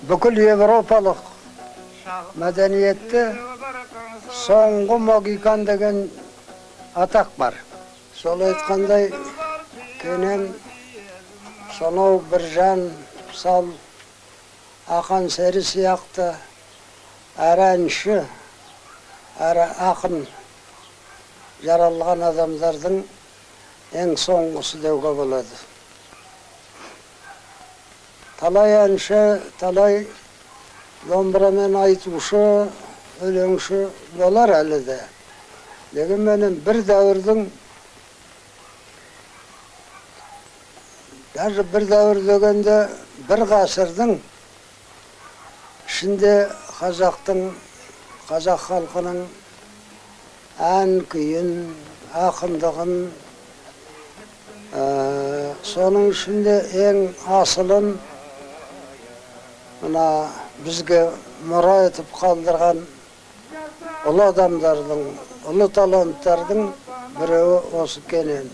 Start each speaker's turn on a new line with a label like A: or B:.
A: Бүкіл европалық мәдениетте соңғы могикан деген атақ бар. Сол айтқандай, Кенен сонау Біржан сал, Ақан сері сияқты әрі әнші, әрі ақын жаралған адамдардың ең соңғысы деуге болады. Талай әнші, талай домбырамен айтушы, өлеңші болар әлі де. Дегенменен бір дәуірдің, даже бір дәуір дегенде бір ғасырдың ішінде қазақтың, қазақ халқының ән күйін, ақындығын, соның ішінде ең асылын мына бізге мұра етіп қалдырған ұлы адамдардың, ұлы таланттардың біреуі осы Кенен.